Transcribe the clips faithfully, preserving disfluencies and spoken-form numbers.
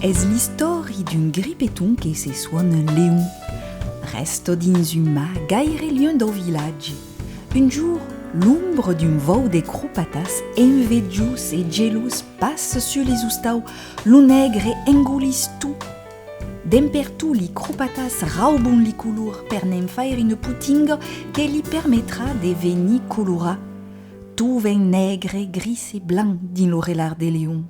Es l'istòri d'un gripeton que se sona Leon. Rèsta dins un mas gaire luènh dau vilatge. Un jorn, l'ombra d'un vòu de cropatas, envejós e gelós, passa sus lis ostaus, lo negre engolís tot. D'en pertot li cropatas rauban li colors per ne'n faire una potinga que li permetrà de venir colorar. Tot ven negre, gris e blanc dins lo relar de Leon.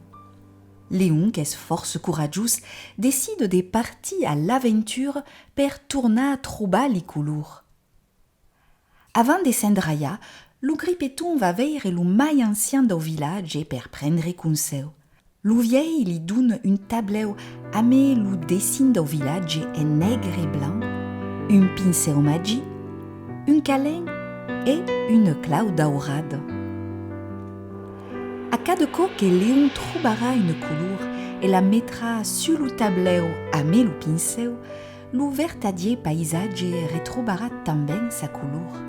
Leon, qu'es fòrça coratjós, decida de partir a l'aventura per tornar trobar li colors. Avant de s'endraiar, lo gripeton va veire lo mai ancian dau vilatge per prendre consèu. Lo vielh li dona un tablèu amé lo dessin dau vilatge en negre e blanc, un pincèu magic, un calèn e una clau daurada. A cada còp que Leon trobarà una color e la metrà sus lo tablèu amé lo pincèu, lo vertadier païsatge retrobarà tanben sa color.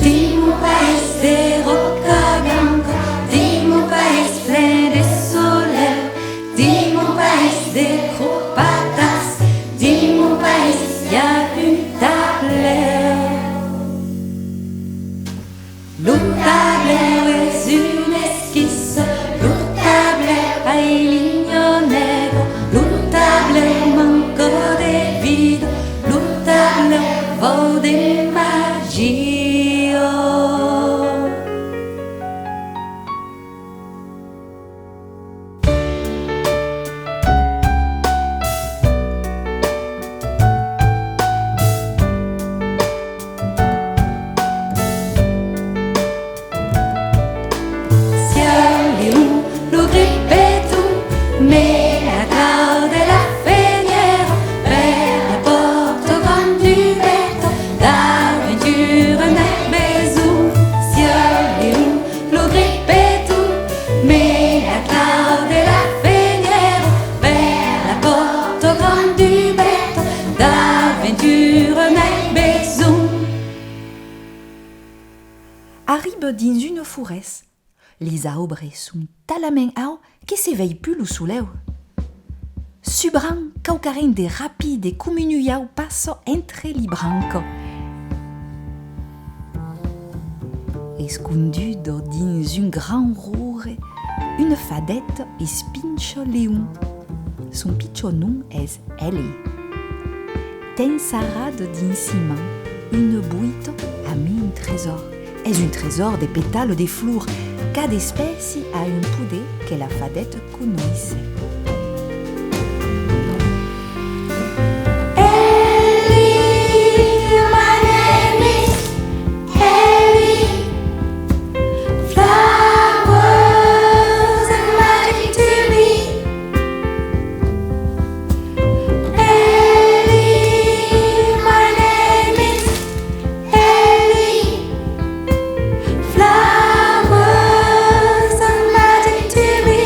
Dins mon país de ròca blanca, dins mon país plen de solèu, dins mon país de cropatas, dins mon país i a un tablèu. Lo tablèu es una esquissa, lo tablèu ai linha negra, lo tablèu manca de vida, lo tablèu vòu de magia. Siáu Leon, lo gripeton, me la clau de la fenièra, per la pòrta grand dubèrta, d'aventura n'ai besonh. Siáu Leon, lo gripeton, me la clau de la fenièra, per la pòrta grand dubèrta, d'aventura n'ai besonh. Arriba dins una forèst. Lis aubres son talament aut que se vei pus lo solèu. Subran quauquarren de rapide coma un uau passa entre li brancas. Esconduda dins un grand roure, una fadeta espincha Leon. Son pichon nom es Ellie. Ten sarrada dins si mans una boita amé un tresòr. Es un tresòr de petalas de flor. Cada espècia a un poder que la fadeta conoisse. Ellie, my name is Ellie. Flowers are magic to me. Ellie, my name is Ellie. Flowers are magic to me.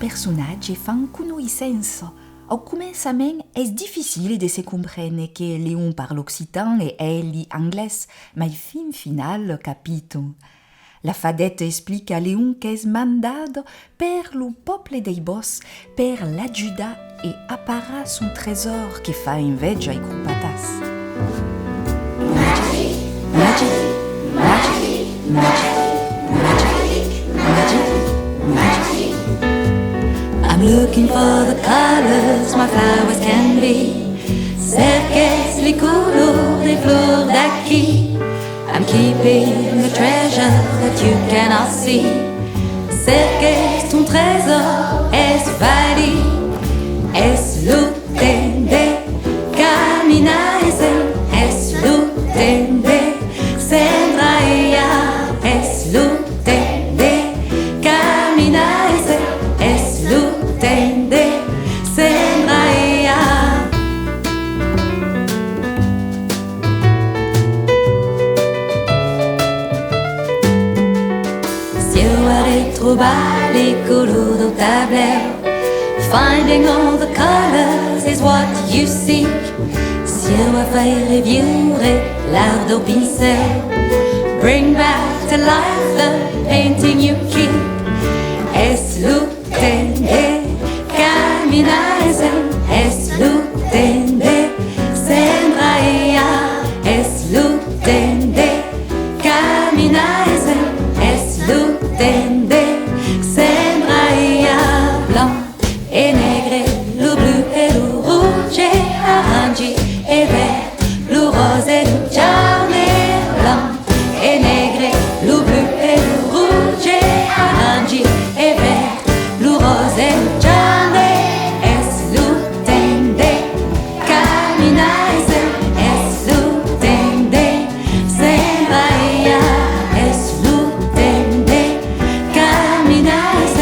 Personatges fan conoissença. Au començament es dificile de se comprene que Leon parla occitan e eli anglés, mai fin final capitan. La fadeta explica a Leon qu'es mandada per lo pòble dei bòscs per l'ajudar e aparar son tresòr que fa enveja ai cropatàs. Magic, magic, magic, magic, magic, magic, magic, magic. I'm looking for the colors my flowers can be. Cerques li colors dei flors d'aquí. I'm keeping a treasure that you cannot see. Cerques ton tresòr, es vali, es lo temps de caminar, es, es lo temps de s'endraiar, es lo temps de caminar, es, es lo temps de s'endraiar. Sieu a retrobar li colors dau tablèu. Finding all the colors is what you seek. Sieu a faire viure l'art dau pincèu. Bring back to life the painting you keep. Es lo temps de caminar, es, es lo temps de s'endraiar, es lo temps de caminar, es, es lo temps de s'endraiar. Blanc e negre, lo blu e lo roge, arangi e verd, lo ròse e lo jaune. Blanc e negre, lo blu e lo roge, arangi e verd, lo ròse e lo jaune. Es lo temps de caminar, es, es lo temps de s'endraiar, es lo temps de caminar, es,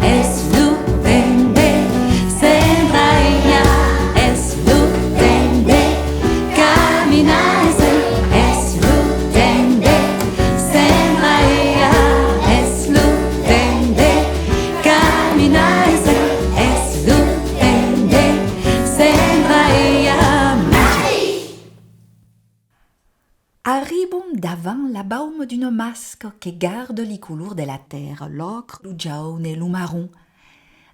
es lo temps de s'endraiar, es lo temps de caminar, es, es lo temps de s'endraiar, es lo temps de caminar, es, es lo temps de s'endraiar. Arribam davant la bauma d'una masca que garda li colors de la tèrra, l'òcre, lo jaune e lo marron.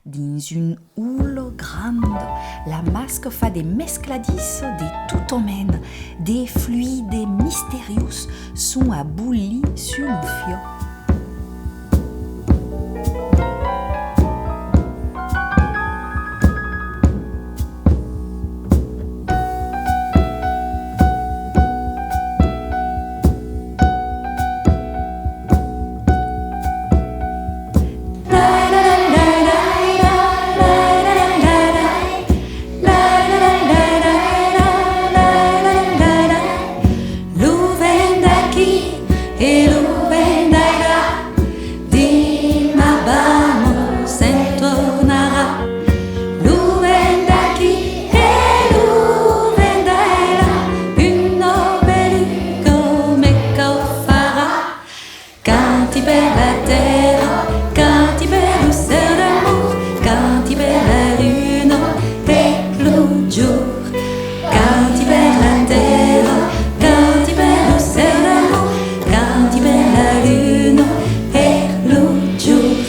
Dins un ola granda, la masca fa de mescladissas de tota mena, de fluides misteriós son a bolir sus lo fiò. Lo vent d'aquí e lo vent d'ailà, dins ma bama se'n tornarà. Lo vent d'aquí e lo vent d'ailà, una beluga me caufarà. Canti per la tèrra, canti per lo cèu d'amor, canti per la luna e lo jorn. Canti per la tèrra, canti per lo cèu d'amor, canti per la luna e lo jorn.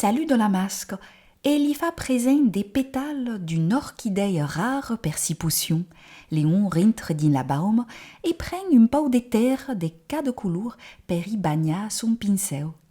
Saluda la masca e li fa present de petals d'una orquidèia rara per si pocion. Leon rintra dins la bauma e pren un pauc de tèrra de cada color per i banhar son pincèu.